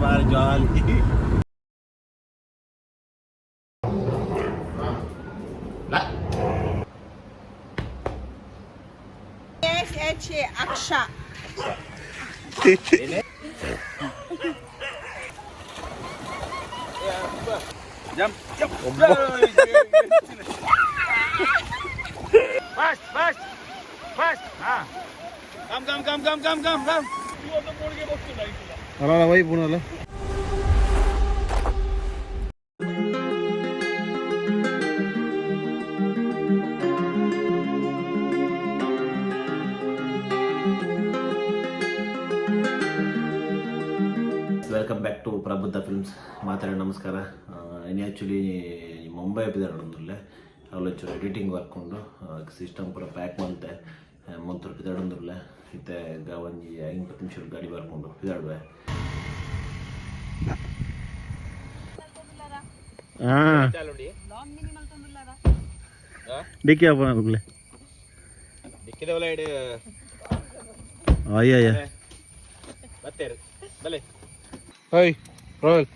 ಬಾರಿ jolly. S H A Aksha. Jump jump. Fast fast fast. Ha, come come come come come come come. ಅಲ್ಲ Y ಪುನಲ್ಲ. Welcome back to Prabuddha films. ಮಾತಾಡಿ ನಮಸ್ಕಾರ. ಇನ್ನು actually Mumbai ಪಿದಾಡೊಂದುಲ್ಲೆ. ಅವ್ಲು ಒಂಚೂರು editing work ಉಂಡು. System ಪೂರ pack ಮಂತೆ ಮಂತೂರು ಪಿದಾಡೊಂದುಲ್ಲೆ. ಇತ್ತೆ ಒಂಜಿ 50 ನಿಮಿಷ ಗಾಡಿ ಬರ್ಕೊಂಡು ಪಿದಾಡುವೆ. ಹಾಂ, ಡಿಕ್ಕಿ ಅಪ್ಪ. ದಿಕ್ಕಿದವಲ್ಲ ಇಡು. ಅಯ್ಯಯ್ಯ. ಬತ್ತೇರು ಬಲೆ. Hi royal.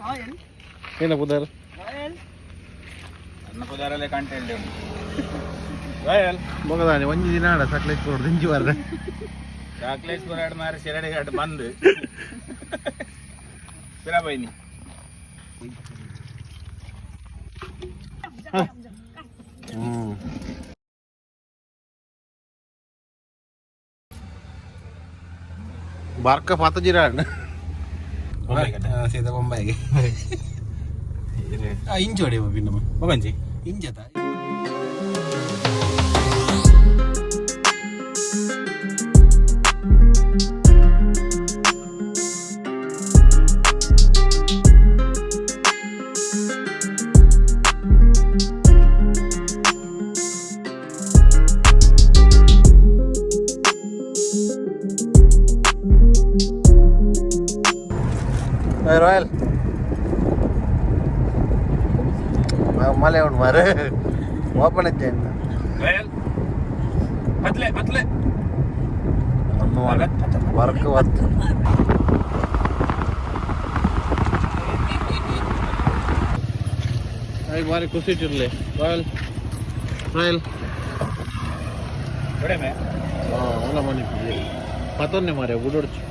ರಾಯಲ್. ಏನ ಪುದಾರ್? ರಾಯಲ್. ಅನ್ನ ಪುದಾರಲ್ಲೇ ಕಾಣ್ತಾ ಇಲ್ಲ ರಾಯಲ್. ಬೊಗದಾನೆ ಒಂಜಿ ದಿನ ಆಡ ಸಕ್ಲೇಶ್ ದಿಂಜಿ ಬರ್ರೆ. ಚಾಕ್ಲೇಟ್ಸ್ ಎರಡು ಮಾರಿ ಶಿರಡಿ ಘಾಟ್ ಬಂದು ಬೈನಿ. ಹ್ಞೂ. ಬಾರ್ಕ ಪಾತ ಜಿರಾಡ್ ಸೀದಾ ಬೊಂಬಾಯಿಗೆ ಇಂಚು ಹೊಡೆಯುವ ಪಿನ್ನಮ್ಮ. ಬೊಗಂಜಿ. ಇಂಜತ. ರಾಯಲ್ ಮಲೆ ಉಂಟು ಮಾರೆ ಓಪನ್ ಇದ್ದೇನೆ. ರಾಯಲ್, ಬತ್ಲೆ ಬತ್ಲೆ. Work work. ಭಾರಿ ಖುಷಿ ಇಟ್ಟಿರ್ಲಿ ರಾಯಲ್ ರಾಯಲ್. ಕಡಿಮೆ. ಓಲ ಮನೆ ಪತೊನ್ನೆ ಮಾರೆ ಗುಡೊಡ್ಚು.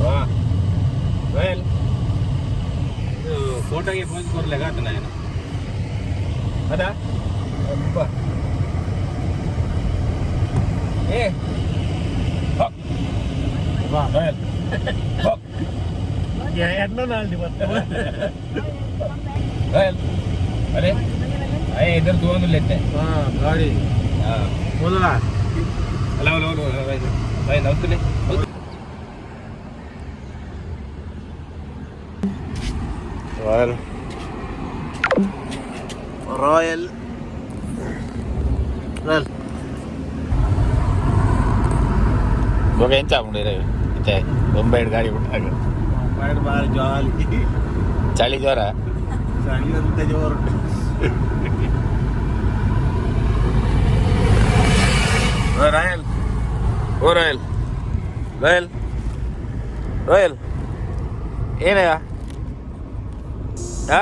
ವಾ ರಾಯಲ್, ಇದು ಫೋಟೋಗೆ ಪೋಸ್ ಕೊಡ್ಲಿಕ್ಕೆ ಆತ ನಾನು ಅದಾ ಅಪ್ಪ. ಏ ಹೋಗ್. ವಾ ರಾಯಲ್ ಹೋಗ್. ರಾಯಲ್, ಅರೆ ಅಯ್ಯ, ಇದ್ರ ತಗೊಂಡಿಲ್ಲ ಇತ್ತೆ. ಹಾಂ, ಗಾಡಿ. ಹಾಂ. ಮೊದಲ. ಅಲ್ಲ ಅಲ್ಲ ಅಲ್ಲ ರಾಯಲ್ ಹೌದಿಲ್ಲ. Royal royal royal. ಇವಾಗ ಎಂಚ ಆಪುಂಡು ಇತ್ತೆ ಬೊಂಬೈಡ್ ಗಾಡಿ ಬಿಟ್ಟಾಗ? ಬಾರಿ ಜಾಲಿ. ಚಳಿ ಜ್ವರ. ಚಳಿ ಅಂತ ಜೋರುಂಟು. ರಾಯಲ್, ಓ ರಾಯಲ್, ರಾಯಲ್, ರಾಯಲ್, ಏನಯ್ಯ? ಹಾ.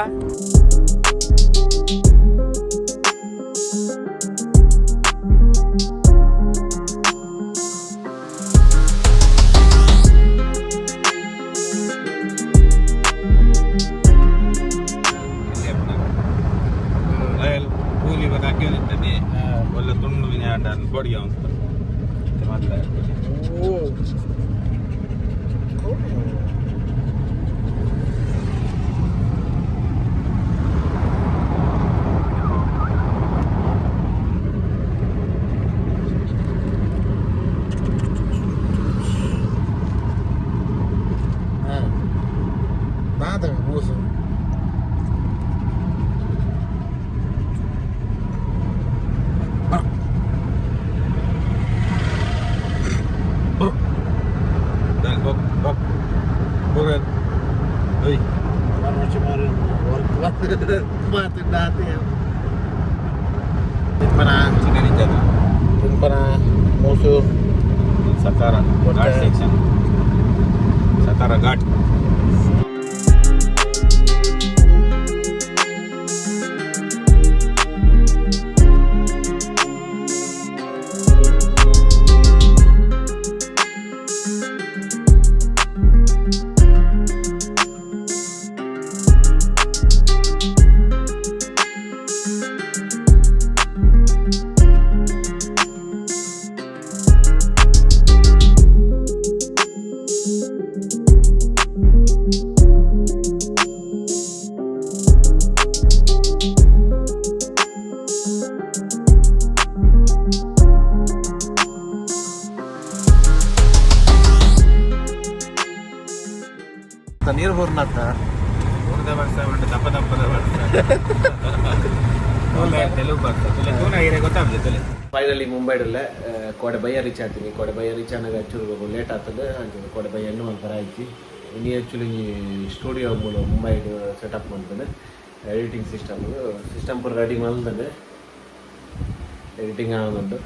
ರಾಯಲ್ ಕೂಲಿ ಬಕ್ಕ ಹಾಕಿರ್ತದೆ. ಒಳ್ಳೆ ತುಂಡು ವಿನ ಬೊಡಿಗೆ ಉಂಟು ಮಾತ್ರ. ದಾದ ಮೂಸು. ಮಾತು ತಿನ್ಪನ. ಚಿಕನ್ ಇದ್ದದ. ತಿನ್ಪನ ಮೋಸು. ಸತಾರ ಘಾಟ್ ಸೆಕ್ಷನ್, ಸತಾರ ಘಾಟ್. ನೀರು ಬೋರ್ನಾಥ. ಊರದ ಬರ್ಸ ಉಂಟು, ದಪ್ಪ ದಪ್ಪದ ಬರ್ಸ. ತೆಲುಗು ಬರ್ಸ ತುಲೆ ತೂನ ಹಿರೇ ಗೊತ್ತಾಗ್ತದೆ ತುಲೆ. ಫೈನಲಿ ಮುಂಬೈಡಲ್ಲೇ ಕೋಡೆ ಬಯ್ಯ ರೀಚ್ ಆಗ್ತೀನಿ. ಕೋಡೆ ಬಯ್ಯ ರೀಚ್ ಆನಾಗ ಚೂರು ಲೇಟ್ ಆಗ್ತದೆ ಅಂಚ ಕೋಡೆ ಬಯ್ಯ ಎಣ್ಣು ಮಲ್ಪರ ಆಯ್ತು. ಇನ್ನು ಆ್ಯಕ್ಚುಲಿ ಸ್ಟುಡಿಯೋ ಮೂಲ ಮುಂಬೈಡ್ ಸೆಟಪ್ ಮಾಡ್ತಾನೆ. ಎಡಿಟಿಂಗ್ ಸಿಸ್ಟಮ್ ಸಿಸ್ಟಮ್ ಪೂರ ರೆಡಿ ಮಲ್ತದೆ, ಎಡಿಟಿಂಗ್ ಆಗೋದುಂಟು.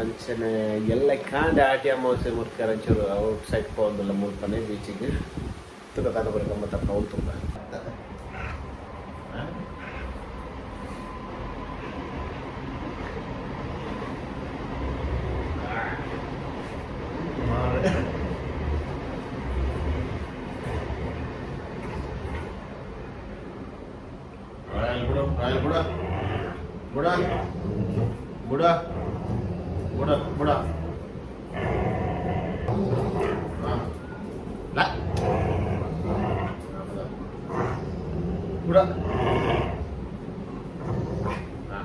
ಅಂಚನೆ ಎಲ್ಲ ಕಾಂಡೆ ಆಟಿ ಅಮಾವಾಸ್ಯೆ ಮುರ್ಕಾರ ಒಂಚೂರು ಔಟ್ ಸೈಡ್ ಪೋಂದಲ್ಲ ಮುಲ್ಪನೆ ಬೀಚಿಗೆ ತುಕ ತಾಕ ಬರಕ ಮತ್ತೆ ಅವ್ನು ತುಂಬ. ರಾಯಲ್ ಬಿಡು, ರಾಯಲ್ ಬಿಡ, ಬುಡ ಬುಡ ಬುಡ ಬುಡ. ಲಾ. ಬುಡ. ಹಾ.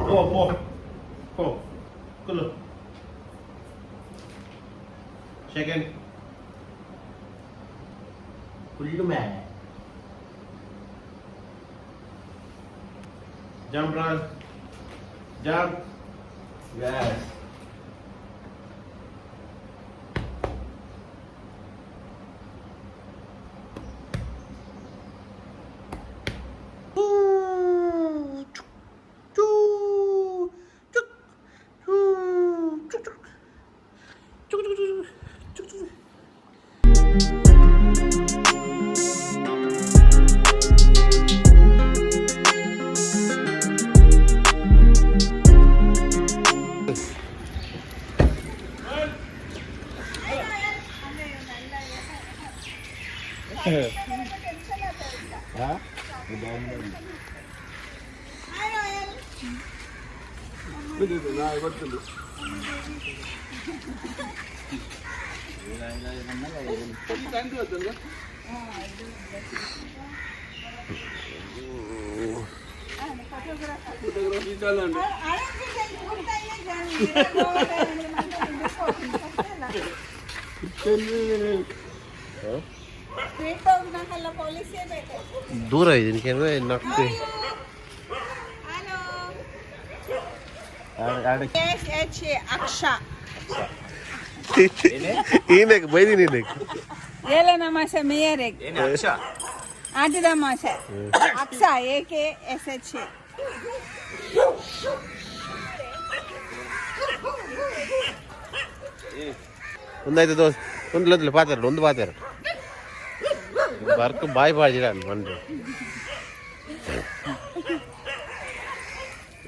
ಪೋ ಪೋ ಪೋ Kullu. Second Kullu man. Jump, run, jump. Yes. Hi royal. ದೂರ ಇದೀನಿ ನಕ್ತಿ. Hello. S H A Aksha. ಏನಕ್ಕೆ ಬೈದೀನಿ ಏನಕ್ಕೆ? ಏಳನ ಮಾಸ ಮೇಯರ್. ಏನೇ ಅಕ್ಷ? ಆಟದ ಮಾಸ Aksha, A K S H A. ಒಂದಾಯ್ತು ದೋಸ್, ಒಂದು ಪಾತ್ರ, ಒಂದು ಪಾತ್ರ ಬರ್ಕ್ ಬಾಯ್ ಬಾಜಿರ ಒಂದು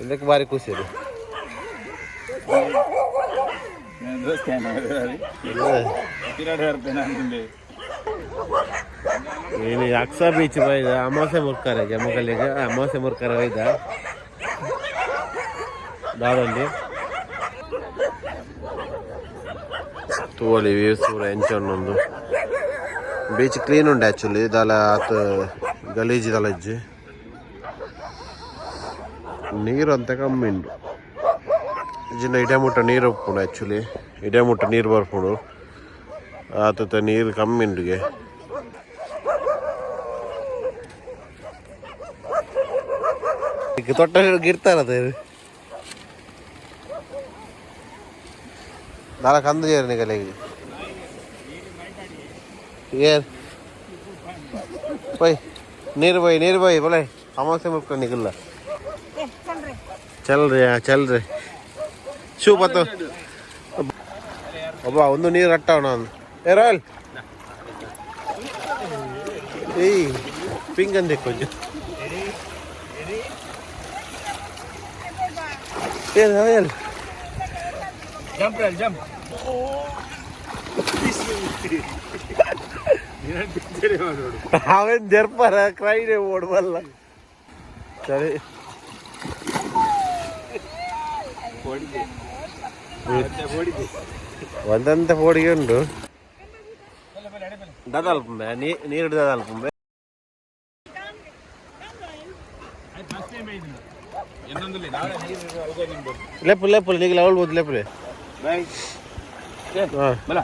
ಇದಕ್ಕೆ ಭಾರಿ ಖುಷಿ ಇದೆ. ಏನು ಅಕ್ಸಾ ಬೀಚ್ ಬೈದ ಅಮಾವಾಸ್ಯೆ ಮುರ್ಕಾರ ಜಮ್ಮಕಲ್ಲಿಗೆ ಅಮಾವಾಸ್ಯೆ ಮುರ್ಕಾರ ಒಯ್ದ ದಾದಲ್ಲಿ ತೂವಲಿ ವ್ಯೂಸ್ ಪೂರ ಎಂಚ ಉಂಡು. ಬೀಚ್ ಕ್ಲೀನ್ ಉಂಡು ಆ್ಯಕ್ಚುಲಿ, ದಾಲ ಆತ್ ಗಲೀಜ್ ದಾಲ ಇಜ್ಜಿ. ನೀರು ಅಂತ ಕಮ್ಮಿ ಉಂಡು. ಇಜ್ಜಿಂಡ ಇಡೆ ಮುಟ್ಟ ನೀರು ಉಪ್ಪುಂಡು. ಆ್ಯಕ್ಚುಲಿ ಇಡೆ ಮುಟ್ಟ ನೀರು ಬರ್ಪುಂಡು. ಆತತ ನೀರು ಕಮ್ಮಿ ಉಂಡುಗೆ. ತೊಟ್ಟ ಗಿರ್ತಾರ. ದಾಲ ಕಂದು ಜೇರ್ ನಿಗಲೆಗ್ ಏರ್ ಪೋಯ್ ನೀರು ಪೋಯ್ ನೀರು ಪೋಯ್ ಬೋಲೆ ಅಮಾಸೆ ಮುಕ್ಕ ನಿಗಲ್ಲ. ಏ ಚಲ್ರಿ. ಚಲ್ರಿ ಚಲ್ರಿ ಶೂ ಬತ್ತ ಒಬ್ಬ ಒಂದು ನೀರು ಅಟ್ಟವಣ ಏ ರಾಯಲ್ ಏಯ್ ಪಿಂಕ್ ಅಂದೆ ಕೊಂಚ ಏ royal. Jump royal jump. ಅವೇನು ಜರ್ಪರ ಕ್ರೈಡೆ ಓಡಬಲ್ಲ ಸರಿ. ಒಂದಂತ ಪೋಡಿಗೆ ಉಂಟು ದಾದಾಲ್ಪುಂಬೆ ನೀರು ದಾದಾಲ್ಪುಂಬೆ. ಲೆಪ್ಪು ಲೆಪ್ಪು ನೀಗಲ ಅವಳು ಲೆಪ್ಪುಲೆ. ಬಲ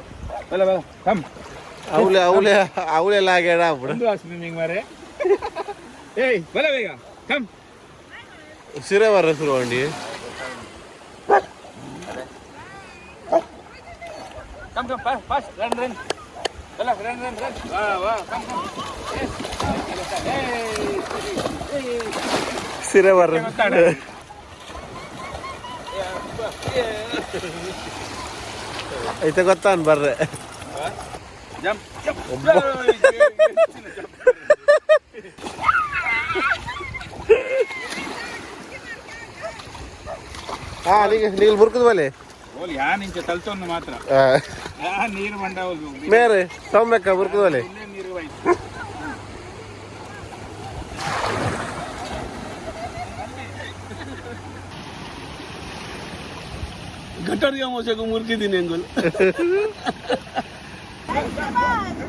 ಬಲ ಬಲ ಕಮ್. ಅವಳೆ ಅವಳೆ ಅವಳೆ ಲಾಗ್ಯಾಡ ಅప్పుడు. ಸ್ವಿಮ್ಮಿಂಗ್ ಮಾರೆ. ಏಯ್ ಬಲ ಬೇಗ ಕಮ್. ಸಿರೆ ಬರ್ರ ಶುರು ಅಂಡಿ. Come come fast fast run run ಬಲ ರನ್ ರನ್ ರನ್ ವಾ ವಾ ಕಮ್ ಕಮ್. ಸಿರೆ ಬರ್ರ ಐತೆ ಗೊತ್ತಾನ್ ಬರ್ರೆ. Jump jump. ಹಾ ನೀಗ ನೀಲ್ ಮುರ್ಕದ ಬಲೆ. ಓಲ್ ಯಾ ನಿಂಚೆ ತಲ್ತೊಂದು ಮಾತ್ರ ಯಾ ನೀರು ಮಂಡ. ಮೇರೆ ಸೌಮ್ಯಕ್ಕ ಮುರ್ಕದ ಬಲೆ. ಇಲ್ಲೇ ನೀರು ಹೋಯ್ತು. ಗಟರ್ಗೆ ಮೋಸಕ್ಕೆ ಮುರ್ಕಿದ್ದೀನಿ ಅಂಗಲ್. ಹಾಯ್ ಶಬಾಷ್.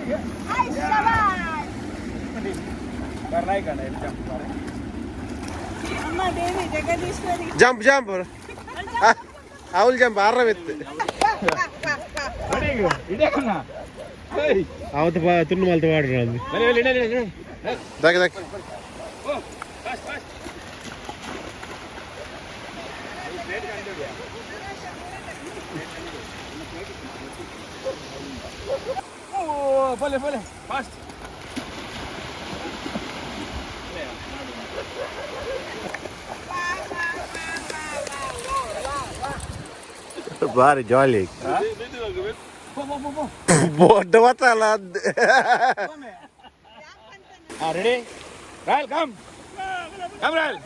ಬರ್ನಾಯ್ಕಣ್ಣ ಇಲ್ಲಿ ಜಂಪ್ ಮಾರೆ. ಅಮ್ಮ ದೇವಿ ಜಗದೀಶ್ವರಿ. ಜಂಪ್ ಜಂಪ್ ಅವಲ್ ಜಂಪ್ ಆರ್ರವಿತ್ತು. ಇಡೇಕಣ್ಣ ಏಯ್. ಅವತ್ತು ತುಂಡು ಮಲ್ತು ಮಾಡ್ರು ಅದು. ಬರೀ ಬರೀ ಇಡೆ ಇಡೆ. ದಕ್ಕೆ ದಕ್ಕೆ. ಓ ಫಾಸ್ಟ್ ಫಾಸ್ಟ್. ಓ ಬಲೆ ಬಲೆ ಫಾಸ್ಟ್. ಭಾರಿ ಜಾಲಿ. ಬೊಡ್ಡ ಬತ್ತಲ್ಲ. Ready royal come come royal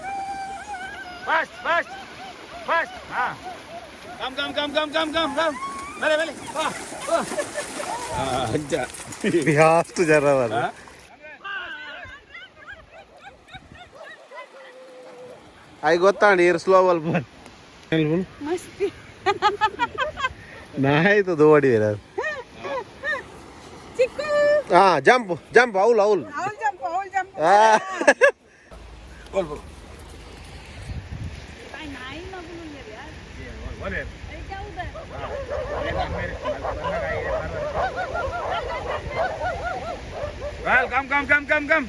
fast fast fast ಹಾ come come come come come come come ಬಲೆ ಬಲೆ ವಾ ವಾ ಅಜ್ಜ. ಅಷ್ಟು ಜನ ಬರ. ಅಯ್ಯ ಗೊತ್ತಾಂಡಿ ಇರ್ ಸ್ಲೋ ಅಲ್ಪ. ಮಸ್ತಿ. ನಾಯ್ತು ದೋಡಿದಿರ. ಚಿಕ್ಕು. ಹಾ ಜಂಪ್ ಜಂಪ್ ಅವಲ್ ಅವಲ್. ಅವಲ್ ಜಂಪ್ ಅವಲ್ ಜಂಪ್. ನಾಯಿ ಮಗು. Royal come come come come come.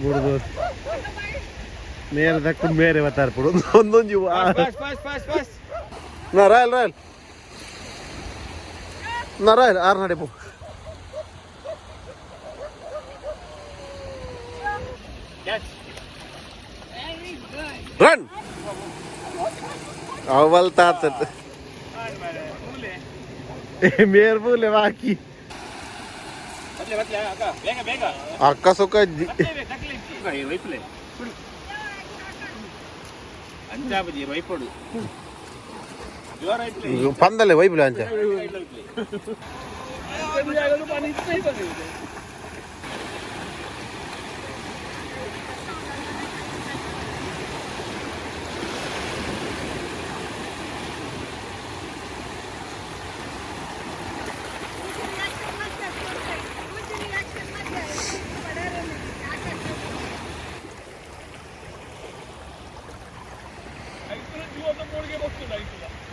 ಬುಡ್ದು ಮೇರೆ ದಕ್ಕುಂಡು ಮೇರೆ ಬತ್ತಾರ್ಪುಡು ಒಂದೊಂಜಿ. Fast fast fast fast. ನಾ ರಾಯಲ್ ರಾಯಲ್ ನಾ ರಾಯಲ್ ಆರು ನಡೆ ಪೋ. ರನ್ ಅವಲ್ ತಾತ ಮೇರ್ ಪೂಲೆ ಬಾಕಿ. ಬತ್ಲೆ ಬತ್ಲೆ ಅಕ್ಕ ಬೇಗ ಬೇಗ. ಅಕ್ಕ ಸುಖ. ವೈಪ್ಲೆ ಅಂಚಾಬಜಿ ವೈಪೊಡು ಜೋರ ಐಪ್ಲೆ. ಪಂದಲೆ ವೈಪ್ಲೆ ಅಂಚ.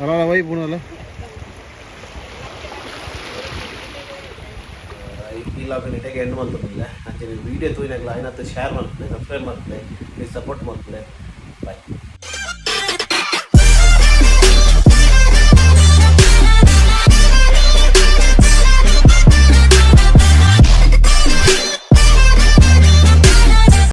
ಅಲ್ಲ ವೈಪುನಲ್ಲ ಈ ಲಾಗ್ ಇಟೆಗೆ ಎಂಡ್ ಮಲ್ತೊಂದಿಲ್ಲ. ಅಂಚನೆ ವೀಡಿಯೋ ತೂಯಿನಾಗಲ ಆಯ್ನತ್ತ ಶೇರ್ ಮಲ್ಪಲೆ, ಸಬ್ಸ್ಕ್ರೈಬ್ ಮಲ್ಪಲೆ, ಪ್ಲೀಸ್ ಸಪೋರ್ಟ್ ಮಲ್ಪಲೆ. ಬಾಯ್.